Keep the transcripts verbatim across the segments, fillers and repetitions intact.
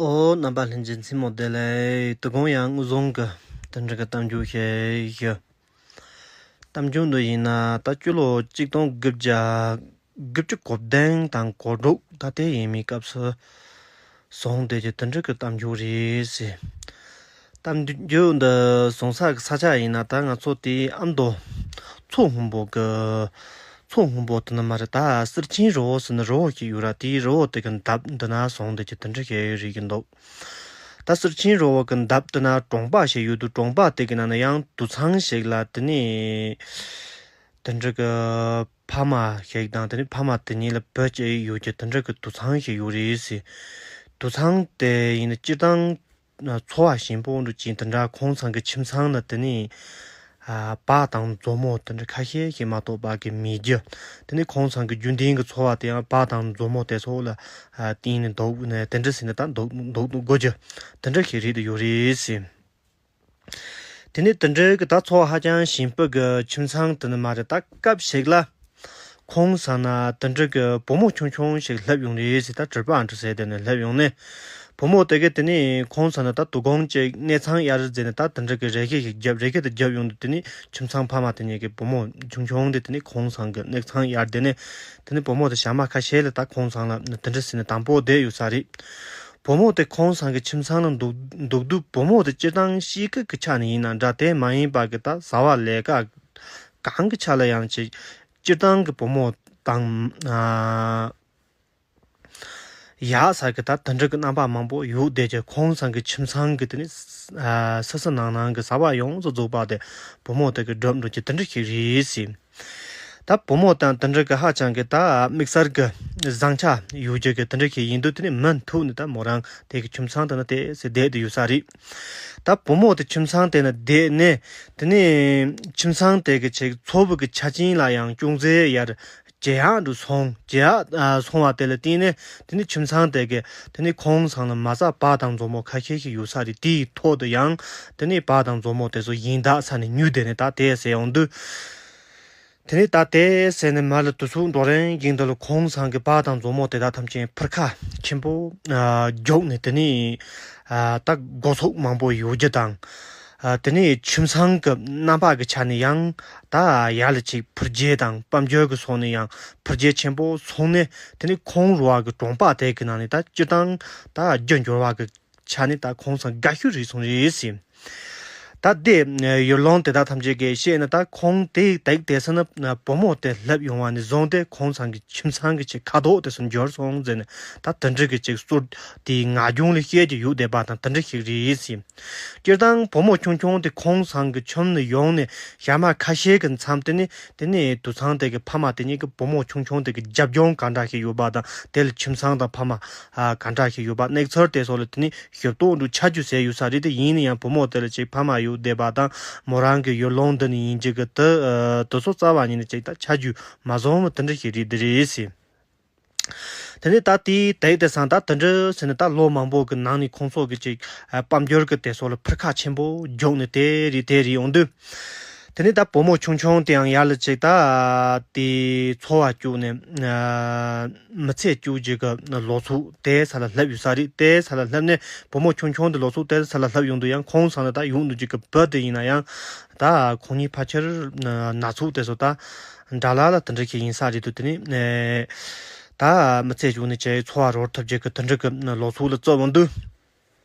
ཨོ། རྣམ་པ་ལྷན་རྒྱས་མཚན་མོ་བདེ་ལེགས། དོ་དགོང་ཡང་དངོས་བཟུང་གི་དེ་འདྲ་གི་གཏམ་རྒྱུད་བཤད་ཞུ། གཏམ་རྒྱུད་འདི་ཡིན་ན་ད་སྤྱི་ལོ་གཅིག་སྟོང་དགུ་བརྒྱ་དགུ་བཅུ་གོ་བདུན་དང་གོ་དྲུག་ད་ལྟའི་ཡས་མས་སྐབས་སུ་བྱུང་བསྡད་ཀྱི་དེ་འདྲ་གི་གཏམ་རྒྱུད་རེད་ཟེར། གཏམ་རྒྱུད་འདི་བྱུང་ས་གི་ས་ཆ་ཡིན་ན་ད་ང་ཚོ་དེ་ཨ་མདོ་མཚོ་སྔོན་པོ་གི་མཚོ་སྔོན་པོ་དེ་ནི་མ་རེད། ད་གསེར་ཆེན་རི་བོ་ཟེར་ནི་རི་བོ་ཞིག་ཡོད་ར། དེའི་རི་བོ་དེ་གི་འདབས་འདི་ན་བྱུང་བསྡད་ཀྱི་དེ་འདྲ་ཞིག་ཡོད་ཀྱི་འདུག་ད་གསེར་ཆེན་རི་བོ་གི་འདབས་དེ་ན་གྲོང་པ་ཞིག་ཡོད་འདུག་གྲོང་པ་དེ་གི་ནང་ན་ཡང་དུད་ཚང་ཞིག་ལ་དེ་ནི་དེ་འདྲ་གི་ཕ་མ་ཞིག་དང་དེ་ནི་ཕ་མ་དེ་གཉིས་ལ་བུ་གཅིག་ཡོད་ཀྱི་དེ་འདྲ་གི་དུད་ཚང་ཞིག་ཡོད་རེད་ཟེར། དུད་ཚང་དེ་ཡིན་ན་སྤྱིར་བཏང་འཚོ་བ་ཞིམ་པོ་འདྲ་ཅིག་དེ་འདྲ་ཁོང་ཚང་གི་ཁྱིམ་ཚང་ན་དེ་ནི་ཨ་བག་དང་མཛོ་མོ་དེ་འདྲ་ཁ་ཤས་ཤིག་མ་གཏོགས་པ་གི་མེད་རྒྱུ། དེ་ནི་ཁོང་ཚང་གི་རྒྱུན་ལྡན་གྱི་འཚོ་བ་དེ་ཡང་བག་དང་མཛོ་མོ་དེ་ཚོ་ལ་ཨ་བརྟེན་ནས་འདུག་ནས་དེ་འདྲ་ཟེར་ནས་ད་འདུག་འདུག་འདུག་དགོས་རྒྱུ་དེ་འདྲ་ཞིག་རེད་དུ་ཡོད་རེད་ཟེར། དེ་ནས་དེ་འདྲའི་གི་ད་འཚོ་བ་ཧ་ཅང་ཞིམ་པོ་གི་ཁྱིམ་ཚང་དེ་ནི་མ་རེད། ད་སྐབས་ཤིག་ལ་ཁོང་ཚང་ན་དེ་འདྲ་གི་བུ་མོ་ཆུང་ཆུང་ཞིག་སླེབས་ཡོང་རེད་ཟེར། ད་གྲུ་པ་འདྲ་ཟེར་དེ་ནས་སླེབས་ཡོང་ནས་བུ་མོ་དེ་གི་དེ་ནས་ཁོང་ཚང་ན་ད་དོ་དགོང་ཅིག་གནས་ཚང་གཡར་ཟེར་ནས་ད་དེ་འདྲ་གི་རེ་ཞིག་ཞིག་བརྒྱབ། རེ་ཞིག་དེ་བརྒྱབ་ཡོང་དུས་དེ་ནས་ཁྱིམ་ཚང་ཕ་མ་དེ་གཉིས་ཀྱི་བུ་མོ་ཆུང་ཆུང་དེ་དེ་ནས་ཁོང་ཚང་གི་གནས་ཚང་གཡར་དེ་ནས་དེ་ནས་བུ་མོ་དེ་ཞག་མ་ཁ་ཤས་ལ་ད་ཁོང་ཚང་ལ་དེ་འདྲ་ཟེར་ནས་དང་པོ་བསྡད་ཡོད་ས་རེད། བུ་མོ་དེ་ཁོང་ཚང་གི་ཁྱིམ་ཚང་ལ་འདུག་འདུག་དུས་བུ་མོ་དེ་སྤྱིར་བཏང་གཤིས་ཀ་གི་ཆ་ནས་ཡིན་ན་འདྲ། དེ་མ་ཡིན་པ་གི་ད་བྱ་བ་ལས་ཀ་གང་གི་ཆ་ལ་ཡང་ཅིག་སྤྱིར་བཏང་གི་བུ་མོ་དང་ཨ་ཡག་ས་གི་ད་དེ་འདྲ་གི་རྣམ་པ་མང་པོ་ཡོད་བསྡད་ཀྱི། ཁོང་ཚང་གི་ཁྱིམ་ཚང་གི་དེ་ནི་ཨ་སི་སི་ནང་ནང་གི་བྱ་བ་ཡོངས་སུ་རྫོགས་པ་དེ་བུ་མོ་དེ་གི་སྒྲུབ་འགྲོ་གི་དེ་འདྲ་ཞིག་རེད་ཟེར། ད་བུ་མོ་དང་དེ་འདྲ་གི་ཧ་ཅང་གི་ད་དམིགས་བསལ་གི་བཟང་ཆ་ཡོད་རྒྱུ་གི་དེ་འདྲ་ཞིག་ཡིན་དུས་དེ་ནི་མུ་མཐུད་ནས་ད་མོ་རང་དེ་གི་ཁྱིམ་ཚང་དེ་ན་དེ་སེ་བསྡད་དུ་ཡོད་ས་རེད། ད་བུ་མོ་དེ་ཁྱིམ་ཚང་དེ་ན་བསྡད་ནས་དེ་ནི་ཁྱིམ་ཚང་དེ་གི་ཅིག་འཚོ་བ་གི་ཆ་རྐྱེན་ལ་ཡང་ཅུང་ཟད་ཡར་ཇེ་ཡག་ཏུ་སོང་། ཇེ་ཡག་ཨ་སོང་བ་དེ་ལ་བརྟེན་ནས་དེ་ནི་ཁྱིམ་ཚང་དེ་གི་དེ་ནི་ཁོང་ཚང་ལ་མ་རྩ་བག་དང་མཛོ་མོ་ཁ་ཤས་ཤིག་ཡོད་ས་རེད། དེའི་ཐོག་ཏུ་ཡང་དེ་ནི་བག་དང་མཛོ་མོ་དེ་ཚོ་ཡིན་ད་ས་ནས་ཉུལ་བསྡད་ནས་ད་དེ་སེ་ཡོང་དུས། དེ་ནས་ད་དེ་ཟེར་ནས་མ་ལ་དུས་ཚོད་འགྲོ་རན་གྱིན་དུ་ལ་ཁོང་ཚང་གི་བག་དང་མཛོ་མོ་དེ་དག་ཐམས་ཅད་ཕུར་ཁ་ཆེན་པོ་ཨ་རྒྱུགས་ནས་དེ་ནས་ཨ་ད་སྒོ་ཟོག་མང་པོ་ཡོད་རྒྱུ་དང་། ཨ་དེ་ནས་ཁྱིམ་ཚང་གི་རྣམ་པ་གི་ཆ་ནས་ཡང་ད་ཡར་ལ་ཅིག་འཕུར་རྒྱས་དང་དཔལ་འབྱོར་གི་སོགས་ནས་ཡང་འཕུར་རྒྱས་ཆེན་པོ་སོང་ནས་དེ་ནས་ཁོང་རུ་བ་གི་གྲོང་པ་དེ་གི་ནང་ནས་ད་སྤྱིར་བཏང་ད་རྒྱུ་འབྱོར་བ་གི་ཆ་ནས་ད་ཁོང་ཚང་དགའ་ཤོས་རེད་སོང་རེད་ཟེར། ད་དེ་ཡུལ་ལུང་དེ་དག་ཐམས་ཅད་ཀྱིས་ཤེས་ན་ད་ཁོང་དེ་དེག་དེ་ས་ན་བུ་མོ་དེ་སླེབས་ཡོང་བ་ནས་བཟུང་སྟེ་ཁོང་ཚང་གི་ཁྱིམ་ཚང་གི་ཅིག་ཁ་དོག་དེ་ཚོ་འགྱུར་སོང་ཟེར་ནས་ད་དེ་འདྲ་གི་ཅིག་ཟུར་དེའི་ངག་རྒྱུན་ལ་བཤད་ཀྱི་ཡོད་བསྡད་པ་དང་དེ་འདྲ་ཞིག་རེད་ཟེར། སྤྱིར་བཏང་བུ་མོ་ཆུང་ཆུང་དེ་ཁོང་ཚང་གི་ཁྱིམ་ནས་ཡོང་ནས་ཞག་མ་ཁ་ཤས་ཀྱི་མཚམས་དེ་ནས་དེ་ནས་དུད་ཚང་དེ་གི་ཕ་མ་དེ་གཉིས་ཀྱི་བུ་མོ་ཆུང་ཆུང་དེ་གི་རྒྱབ་ལྗོངས་ག་འདྲ་ཞིག་ཡོད་པ་དང་དེ་ལ་ཁྱིམ་ཚང་དང་ཕ་མ་ཨ་ག་འདྲ་ཞིག་ཡོད་པ་གནས་ཚུལ་དེ་ཚོ་ལ་དེ་ནས་ཞིབ་ཏོག་འདྲ་ཆ་རྒྱུས་ཟེར་ཡོད་ས་རེད། དེ་ཡིན་ན་ཡང་བུ་མོ་དེ་ལ་ཅིག་ཕ་མ་ཡོད་བསྡད་པ་དང་མོ་རང་གི་ཡུལ་ལུང་འདི་ནས་ཡིན་གྱི་གི་དེ་ཨ་དེ་ཚོ་རྩ་བ་ཉིད་ནས་ཅིག་ད་ཆ་རྒྱུས་མ་བཟུང་བ་དེ་འདྲ་ཞིག་རེད་དེ་རེད་ཟེར། དེ་ནས་ད་དེའི་དེག་དེ་སང་ད་དེ་འདྲ་ཟེར་ནས་ད་ལོ་མང་པོ་གི་ནང་ནས་ཁོང་ཚོ་གི་ཅིག་ཨ་དཔལ་འབྱོར་གི་དེ་ཚོ་ལ་ཕུར་ཁ་ཆེན་པོ་རྒྱུགས་ནས་དེ་རེད་དེ་རེད་ཡོང་དུས། དེ་ནས་ད་བུ་མོ་ཆུང་ཆུང་དེའང་ཡར་ལ་ཅིག་ད་དེ་འཚོ་བ་བཅུག་ནས་ཨ་མི་ཚེ་བཅུག་རྒྱུ་གི་ལོ་ཚོད་དེ་ས་ལ་སླེབས་ཡོད་ས་རེད། དེ་ས་ལ་སླེབས་ནས་བུ་མོ་ཆུང་ཆུང་དེ་ལོ་ཚོད་དེ་ས་ལ་སླེབས་ཡོང་དུས་ཡང་ཁོང་ཚང་ལ་ད་ཡོང་དུས་ཅིག་གི་བུ་དེ་ཡིན་ན་ཡང་ད་ཁོང་གཉིས་ཕལ་ཆེར་ན་ཚོད་དེ་ཚོ་ད་འདྲ་ལ་ལ་དེ་འདྲ་ཞིག་ཡིན་ས་རེད་དུས། དེ་ནས་ད་མི་ཚེ་བཅུག་ནས་ཅིག་འཚོ་བ་རོལ་ཐུབ་རྒྱུ་གི་དེ་འདྲ་གི་ལོ་ཚོད་ལ་བརྩི་འོང་དུས།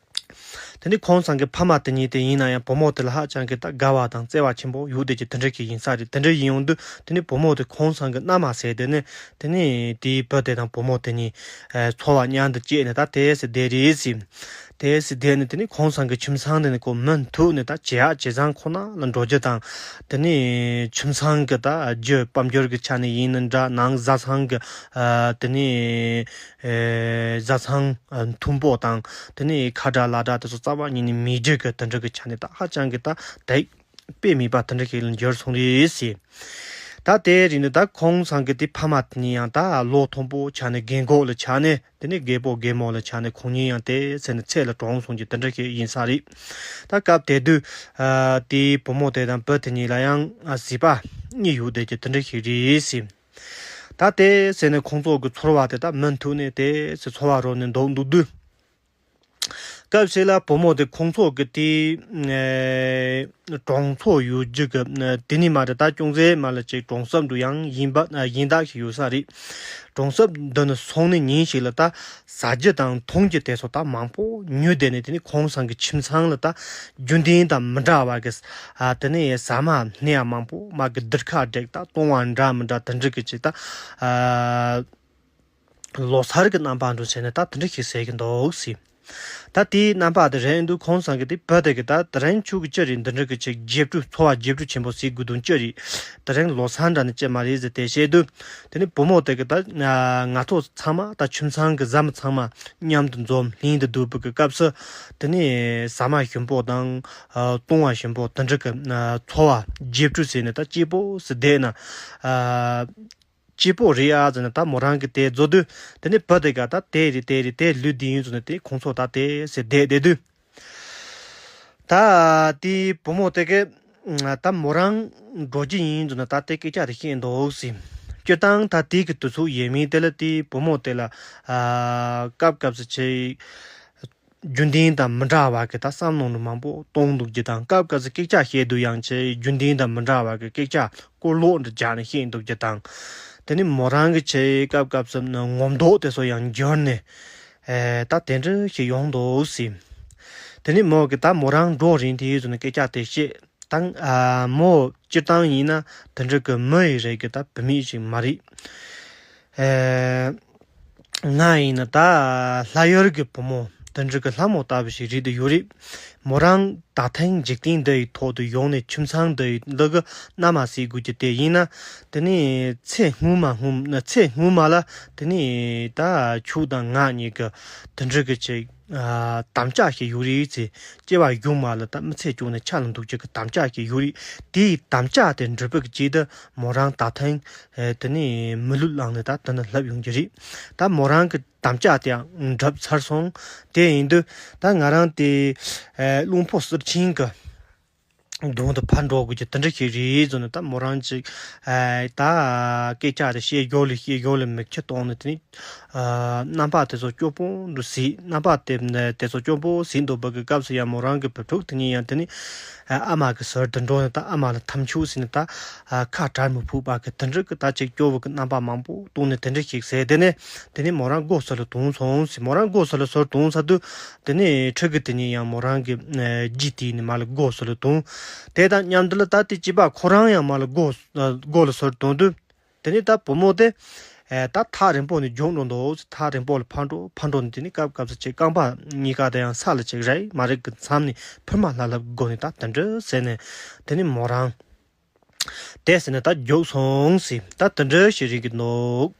དེ་ནས་ཁོང་ཚང་གི་ཕ་མ་དེ་གཉིས་དེ་ཡིན་ན་ཡང་བུ་མོ་དེ་ལ་ཧ་ཅང་གི་ད་དགའ་བ་དང་བརྩེ་བ་ཆེན་པོ་ཡོད་བསྡད་ཀྱི་དེ་འདྲ་ཞིག་ཡིན་ས་རེད། དེ་འདྲ་ཡིན་ཡོང་དུས་དེ་ནས་བུ་མོ་དེ་ཁོང་ཚང་གི་མནའ་མ་ཟེར་དེ་ནས་དེ་ནས་དེའི་བུ་དེ་དང་བུ་མོ་དེ་གཉིས་ཨ་འཚོ་བ་མཉམ་དུ་བསྐྱལ་ནས་ད་དེ་སེ་བསྡད་རེད་ཟེར། དེ་སེ་བསྡད་ནས་དེ་ནས་ཁོང་ཚང་གི་ཁྱིམ་ཚང་དེ་ནས་ཁོ་མུ་མཐུད་ནས་ད་ཇེ་ཡག་ཇེ་བཟང་ཁོ་ན་ལ་འགྲོ་རྒྱུ་དང་། དེ་ནས་ཁྱིམ་ཚང་གི་ད་རྒྱུ་དཔལ་འབྱོར་གི་ཆ་ནས་ཡིན་ན་འདྲ། ནང་བཟའ་ཚང་གི་ཨ་དེ་ནས་ཨེ་བཟའ་ཚང་ཨ་མཐུན་པོ་དང་དེ་ནས་ཁ་དྲག་ལག་དྲག་དེ་ཚོ་རྩ་བ་ཉིད་ནས་མེད་རྒྱུ་གི་དེ་འདྲ་གི་ཆ་ནས་ད་ཧ་ཅང་གི་ད་དེག་དཔེ་མེད་པ་དེ་འདྲ་ཞིག་ལ་འགྱུར་སོང་རེད་ཟེར། ད་དེ་རིང་ནི་ད་ཁོང་ཚང་གི་དེ་ཕ་མ་དེ་གཉིས་ཡང་ད་ལོ་མཐོན་པོ་ཆགས་ནས་རྒན་གོག་ལ་ཆགས་ནས་དེ་ནས་རྒད་པོ་རྒན་མོ་ལ་ཆགས་ནས་ཁོང་གཉིས་ཡང་དེ་ཚེ་ནས་ཚེ་ལ་གྲོངས་སོང་གི་དེ་འདྲ་ཞིག་ཡིན་ས་རེད། ད་སྐབས་དེ་དུས་ཨ་དེའི་བུ་མོ་དེ་དང་བུ་དེ་གཉིས་ལ་ཡང་ཨ་བྱིས་པ་གཉིས་ཡོད་བསྡད་ཀྱི་དེ་འདྲ་ཞིག་རེད་ཟེར། ད་དེ་ཚེ་ནས་ཁོང་ཚོ་གི་ཚོར་བ་དེ་ད་མུ་མཐུད་ནས་དེ་ཚེ་འཚོ་བ་རོལ་ནས་འདུག་འདུག་དུས། སྐབས་ཤིག་ལ་བུ་མོ་དེ་ཁོང་ཚོ་གི་དེ་ཨེ་གྲོང་ཚོ་ཡོད་རྒྱུ་གི་ཨ་དེ་ནས་མ་རེད། ད་ཅུང་ཟད་མ་ལ་ཅིག་གྲོང་གསེབ་འདྲ་ཡང་ཡིན་པ་ཨ་ཡིན་དག་ཞིག་ཡོད་ས་རེད། གྲོང་གསེབ་འདི་ནས་སོང་ནས་ཉིན་ཞིག་ལ་ད་ཟ་རྒྱུ་དང་འཐུང་རྒྱུ་དེ་ཚོ་ད་མང་པོ་ཉོས་བསྡད་ནས། དེ་ནས་ཁོང་ཚང་གི་ཁྱིམ་ཚང་ལ་ད་རྒྱུན་ལྡན་དང་མི་འདྲ་བ་གི་ཨ་དེ་ནས་ཟ་མ་སྣེ་ཡ་མང་པོ་མ་གི་སྡེར་ཁ་བསྒྲིགས། ད་བཏུང་བ་འདྲ་མི་འདྲ་དེ་འདྲ་གི་ཅིག་ད་ཨ་ལོ་གསར་གི་རྣམ་པ་འདྲ་བྱས་ནས་ད་དེ་འདྲ་ཞིག་ཟེར་གི་འདུག་ཟེར། ད་དེའི་རྣམ་པ་དེ་རེད་འདུག་ཁོང་ཚང་གི་དེ་བུ་དེ་གི་ད་དེ་རིང་ཁྱོད་ཀྱི་ཅི་རེད། འདི་འདྲ་གི་ཅིག་རྗེས་འགྲོ་འཚོ་བ་རྗེས་འགྲོ་ཆེན་པོ་ཟེར་དགོས་དོན་ཅི་རེད། དེ་རིང་ལོ་གསར་འདྲ་ནི་ཅི་མ་རེད་ཟེར་དེ་བཤད་དུས། དེ་ནས་བུ་མོ་དེ་གི་ད་ང་ཚོ་ཚང་མ་ད་ཁྱིམ་ཚང་གི་བཟའ་མི་ཚང་མ་མཉམ་དུ་འཛོམས་ལྷན་དུ་སྡོད་པའི་གི་སྐབས་སུ། དེ་ནས་ཟ་མ་ཞིམ་པོ་དང་བཏུང་བ་ཞིམ་པོ་དེ་འདྲ་གི་འཚོ་བ་རྗེས་འགྲོ་ཟེར་ནས་ད་སྐྱིད་པོ་ཟེར་བསྡད་ན། སྐྱིད་པོ་རེད་ཨ་ཟེར་ནས་ད་མོ་རང་གི་དེ་བཟོ་དུས། དེ་ནས་བུ་དེ་ག་ད་དེ་རེད་དེ་རེད་དེ་ལུས་བསྡད་ཡིན་ཟེར་ནས་དེ་ཁོང་ཚོ་ད་དེ་ཟེར་བསྡད་བསྡད་དུས། ད་དེའི་བུ་མོ་དེ་གི་ད་མོ་རང་འགྲོ་རྒྱུ་ཡིན་ཟེར་ནས་ད་དེ་སྐད་ཆ་དེ་བཤད་འདུག་ཟེར། སྤྱིར་བཏང་ད་དེ་གི་དུས་ཚོད་ཡས་མས་དེ་ལ་དེའི་བུ་མོ་དེ་ལ་སྐབས་སྐབས་སུ་ཆེ། རྒྱུན་ལྡན་དང་མི་འདྲ་བ་གི་ད་བསམ་བློ་ནི་མང་པོ་གཏོང་འདུག་རྒྱུ་དང་། སྐབས་སྐབས་སུ་སྐད་ཆ་བཤད་དུས་ཡང་ཅིག་རྒྱུན་ལྡན་དང་མི་འདྲ་བ་གི་སྐད་ཆ་སྐོར་ལོག་འདྲ་རྒྱག་ནས་བཤད་འདུག་རྒྱུ་དང་། དེ་ནི་མོ་རང་གི་ཆེ་སྐབས་སྐབས་སུ་ངོ་མདོག་དེ་ཚོ་ཡང་འགྱུར་ནས་ཨེ་ད་དེ་འདྲ་ཞིག་ཡོང་འདུག་ཟེར། དེ་ནི་མོ་གི་ད་མོ་རང་འགྲོ་རན་དེ་ཡོད་ཟེར་ནས་སྐད་ཆ་དེ་བཤད་དང་། ཨ་མོ་སྤྱིར་བཏང་ཡིན་ན་དེ་འདྲ་གི་མི་ཡི་རིགས་གི་ད་བུད་མེད་ཞིག་མ་རེད། ཨེ། ང་ཡིན་ན་ད་ལྷ་ཡུལ་གྱི་བུ་མོ་དེ་འདྲ་གི་ལྷ་མོ་ལྟ་བུ་ཞིག་རེད་དུ་ཡོད་རེད། མོ་རང་ད་ཐེངས་འཇིག་རྟེན་འདི་ཡི་ཐོག་ཏུ་ཡོང་ནས་ཁྱིམ་ཚང་འདི་ཡི་ལུ་གུ་མནའ་མ་བསྲེ་དགོས་ཀྱི་དེ་ཡིན་ན། དེ་ནས་ཚེ་སྔོན་མ་སྔོན་ཚེ་སྔོན་མ་ལ་དེ་ནས་ད་ཁྱོད་དང་ང་གཉིས་ཀྱི་དེ་འདྲ་གི་ཅིག་ཨ་དམ་བཅའ་ཞིག་ཡོད་རེད་ཟེར། སྐྱེ་བ་གཞུག་མ་ལ་ད་མི་ཚེ་སྐྱོང་ནས་ཆ་ལ་འདུག་ཅིག་གི་དམ་བཅའ་ཞིག་ཡོད་རེད། དེའི་དམ་བཅའ་དེ་འགྲུབ་པའི་ཆེད་དུ་མོ་རང་ད་ཐེངས་ཨེ་དེ་ནས་མི་ལུས་བླངས་ནས་ད་དེ་ནས་ལྷབ་ཡོང་རྒྱུ་རེད། ད་མོ་རང་གི་དམ་བཅའ་དེའང་འགྲུབ་ཚར་སོང་། དེ་ཡིན་དུས་ད་ང་རང་དེ་ཨེ་གླང་པོ་གསེར་ཆེན་གི་གདོང་དུ་ཕར་འགྲོ་དགོས་ཀྱི་དེ་འདྲ་ཞིག་རེད་ཟེར་ནས། ད་མོ་རང་ཅིག་ཨེ་ད་སྐད་ཆ་དེ་བཤད་རྒྱུ་ལས་བཤད་རྒྱུ་ལས་མིག་ཆུ་གཏོང་ནས། དེ་ནས་ཨ་རྣམ་པ་དེ་ཚོ་སྐྱོ་པོ་འདུག་ཟེར། རྣམ་པ་དེ་དེ་ཚོ་སྐྱོ་པོ་ཟེར་འདུག་པ་གི་སྐབས་སུ་ཡང་མོ་རང་གི་བུ་ཕྲུག་དེ་གཉིས་ཡང་དེ་ནས་ཨ་ཨ་མ་གི་ཟུར་དུ་འགྲོ་ནས། ད་ཨ་མ་ལ་འཐམ་ཆུག་ཟེར་ནས། ད་ཨ་ཁ་བྲལ་མི་ཕོད་པ་གི་དེ་འདྲ་གི་ད་ཅིག་སྐྱོ་བོ་གི་རྣམ་པ་མང་པོ་བཏང་ནས་དེ་འདྲ་ཞིག་ཟེར། དེ་ནས་དེ་ནས་མོ་རང་སྒོ་ཟུར་ལ་བཏང་སོང་ཟེར། མོ་རང་སྒོ་ཟུར་ལ་ཟུར་བཏང་ཚར་དུས། དེ་ནས་ཕྲུ་གུ་དེ་གཉིས་ཡང་མོ་རང་གི་ཨ་རྗེས་དེད་ནས་མར་ལ་སྒོ་ཟུར་ལ་བཏང་། དེ་དང་མཉམ་དུ་ལ་ད་དེ་སྐྱེས་པ་ཁོ་རང་ཡང་མར་ལ་སྒོ་ཨ་སྒོ་ལ་ཟུར་བཏང་དུས། དེ་ནས་ད་བུ་མོ་དེ་ཨེ་ད་ཐག་རིང་པོ་ནས་མགྱོགས་འགྲོ་འདུག་ཐག་རིང་པོ་ལ་ཕར་འགྲོ་ཕར་འགྲོ་ནས། དེ་ནས་སྐབས་སྐབས་སུ་ཅིག་རྐང་པ་གཉིས་ཀ་དེ་ཡང་ས་ལ་ཅིག་རེག་མ་རེག་གི་མཚམས་ནས་འཕུར་མ་ལྷབ་ལྷབ་སྒོ་ནས་ད་དེ་འདྲ་ཟེར་ནས། དེ་ནས་མོ་རང་དེ་ཟེར་ནས་ད་རྒྱུགས་སོང་ཟེར། ད་དེ་འདྲ་ཞིག་རེད་གི་འདུག